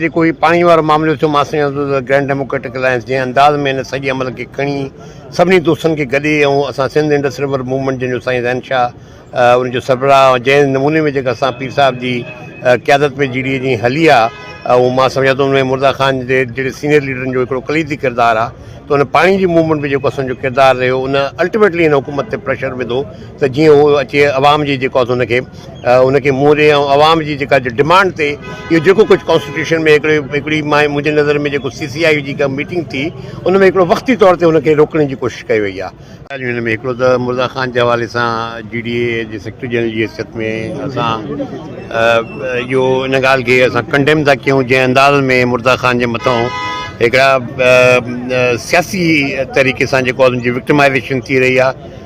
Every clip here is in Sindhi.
جيڪو هي پاڻي وارو معاملو ٿيو مان سمجهان ٿو ته گرينڊ ڊيموڪريٽڪ الائنس جنهن انداز ۾ هن سڄي عمل کي کڻي سڀني دوستن کي گڏي ۽ اسان سنڌ انڊس ريور موومينٽ جنهن جو سائين زين شاهه ان جو سربراهه ۽ جنهن نموني ۾ جيڪا اسان پير صاحب جي قيادت ۾ جي ڊي اي جي هلي آ ۽ مان سمجهان ٿو ان ۾ مرزا خان جي جهڙي سينئر ليڊرن جو هڪڙو ڪليدي ڪردار آ ته ان پاڻي جي موومينٽ ۾ جيڪو اسان جو ڪردار رهيو ان الٽيميٽلي هن حڪومت تي پريشر وڌو ته جيئن هو اچي عوام جي جيڪو آ سو ان کي ان کي منهن ڏي ۽ عوام جي جيڪا ڊمانڊ تي اهو جيڪو ڪجهه ڪانسٽيٽيوشن ۾ هڪڙي هڪڙي مان منهنجي نظر ۾ جيڪو سي سي آء جي ڪا ميٽنگ ٿي ان ۾ هڪڙو وقتي طور تي ان کي روڪڻ جي ڪوشش ڪئي وئي آهي. ڳالهيون هن ۾ هڪڙو ته مرزا خان جي حوالي سان جي ڊي اي جي سيڪريٽري جنرل جي حيثيت ۾ اسان اهو ان ڳالهه کي اسان ڪنڊيم ٿا ڪيون جنهن انداز ۾ مرزا خان جي مٿان هڪڙا سياسي طريقي سان جيڪو ان جي وڪٽمائزيشن ٿي رهي آهي.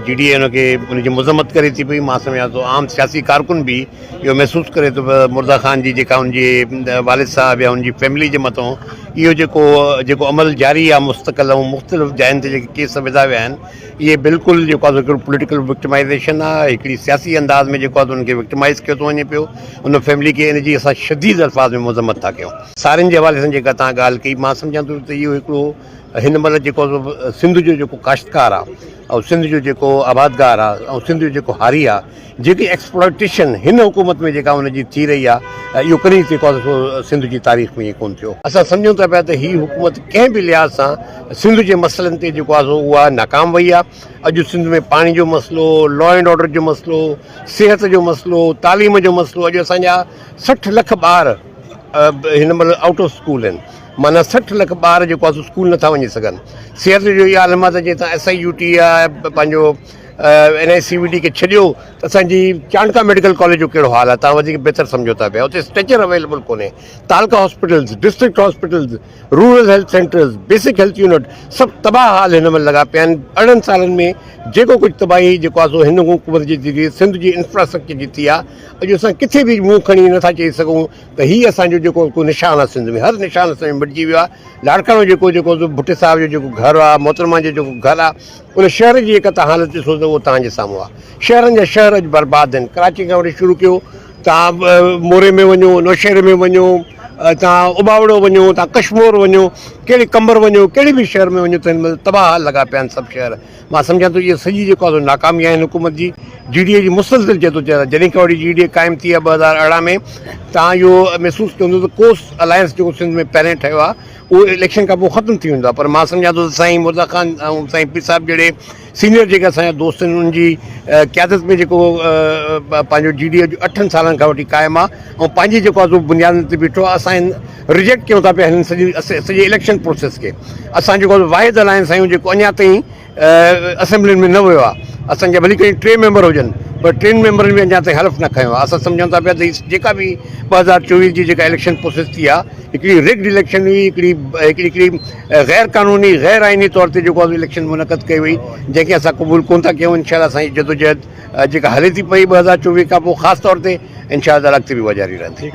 جي ڊي اي ان کي ان جي مذمت ڪري ٿي پئي مان سمجهان ٿو عام سياسي ڪارڪن به اهو محسوس ڪري ٿو ته مرزا خان جي جيڪا ان جي والد صاحب يا ان جي فيملي جي مٿان اهو جيڪو جيڪو عمل جاري آهي مستقل ۽ مختلف جاين تي جيڪي ڪيس وڌا ويا آهن اهي بلڪل جيڪو آهي هڪڙو پوليٽيڪل وڪٽمائزيشن آهي هڪڙي سياسي انداز ۾ جيڪو آهي ان کي وڪٽمائز ڪيو ٿو وڃي پيو ان فيملي کي ان جي اسان شديد الفاظ ۾ مذمت ٿا ڪيون. سارين جي حوالي سان جيڪا توهان ڳالهه ڪئي مان سمجهان ٿو ته اهو هڪڙو هن مهل جيڪو سنڌ جو جيڪو ڪاشتڪار آ ۽ سنڌ جو جيڪو آبادگار آ ۽ سنڌ جو جيڪو هاري آ جيڪي ايڪسپلائٽيشن هن حڪومت ۾ جيڪا ان جي ٿي رهي آ اهو ڪڏهن جيڪو آ سو سنڌ جي تاريخ ۾ ائين ڪونه ٿيو. اسان سمجهون ٿا پيا ته هي حڪومت ڪنهن به لحاظ سان سنڌ جي مسئلن تي جيڪو آ سو اها ناڪام وئي آ اڄ سنڌ ۾ پاڻي جو مسئلو، لا اينڊ آرڊر جو مسئلو، صحت جو مسئلو، تعليم جو مسئلو اڄ اسان جا 60 لک ٻار هن مهل آئوٽ آف اسڪول آهن معنيٰ 60 لک ٻار جيڪو آهي سو اسڪول نٿا وڃي سگهن صحت جو اهو عالم آهي ته جي تان ايس I U ٽي يا پنهنجو اين آء سي وي ڊي کي ڇڏيو ته اسانجي چانڊڪا ميڊيڪل ڪاليج جو ڪهڙو حال آهي تان وڌيڪ بهتر سمجهو ٿا پيا اتي اسٽريچر اويليبل ڪونهي taluka hospitals district hospitals rural health centres basic health unit سڀ تباهه حال هن مهل لڳا پيا آهن 18 سالن ۾ جيڪو ڪجهه تباهي جيڪو آهي سو هن حڪومت جي ذريعي سنڌ جي انفراسٽرڪچر جي ٿي آهي اڄ اسان ڪٿي به منهن کڻي نٿا چئي سگهون ته هي اسان جو جيڪو ڪو نشان آهي سنڌ ۾ هر نشان اسان جو مٽجي ويو آهي لاڙڪاڻو جيڪو جيڪو ڀٽي صاحب جو جيڪو گهر آهي محترمه جو جيڪو گهر آهي ان شهر جي جيڪا تهان حالت ڏسو ته اهو تهان جي سامهون آهي شهرن جا شهر اڄ برباد آهن ڪراچي کان وٺي شروع ڪيو تهان موري ۾ وڃو نوشهري ۾ وڃو تهان اٻاوڙو وڃو تهان ڪشمور وڃو ڪهڙي قمبر وڃو ڪهڙي به شهر ۾ وڃو ته هن مهل تباهه حال لڳا پيا آهن سڀ شهر مان سمجهان ٿو اها سڄي جيڪو آهي سو ناڪامي آهي هن حڪومت جي جي ڊي اي جي مسلسل جدوجهد آهي جڏهن کان وٺي جي ڊي اي قائم ٿي آهي 2018 ۾ تان اهو محسوس ڪيو هوندو ته ڪو الائنس جيڪو سنڌ ۾ پهرين ٺهيو آهي اهو اليڪشن کان پوء ختم ٿي ويندو آهي پر مان سمجهان ٿو ته سائين مرزا خان ۽ سائين پير صاحب جهڙي سينئر جيڪي اسان جا دوست آهن انهن جي قيادت ۾ جيڪو پنهنجو جي ڊي اي اٺن سالن کان وٺي قائم آهي ۽ پنهنجي جيڪو آهي سو بنيادن تي بيٺو آهي اسان ريجيڪٽ ڪيون ٿا پيا هنن سڄي سڄي اليڪشن پروسيس کي اسان جيڪو واحد الائنس آهيون جيڪو اڃا تائين اسيمبلين ۾ نه ويو آهي اسان جا ڀلي کڻي ٽي ميمبر هجن پر ٽن ميمبرن به اڃا تائين حلف نه کنيو آهي اسان سمجهون ٿا پيا ته جيڪا به 2024 جي جيڪا اليڪشن پروسيس ٿي آهي هڪڙي رگڊ اليڪشن هئي هڪڙي هڪڙي هڪڙي غير قانوني غير آئيني طور تي جيڪو اليڪشن منعقد ڪئي وئي جنهن کي اسان قبول ڪون ٿا ڪيون انشاء الله اسان جي جدوجهد جيڪا هلي ٿي پئي 2024 کان پوء خاص طور تي انشاء الله اڳتي به اها جاري رهندي.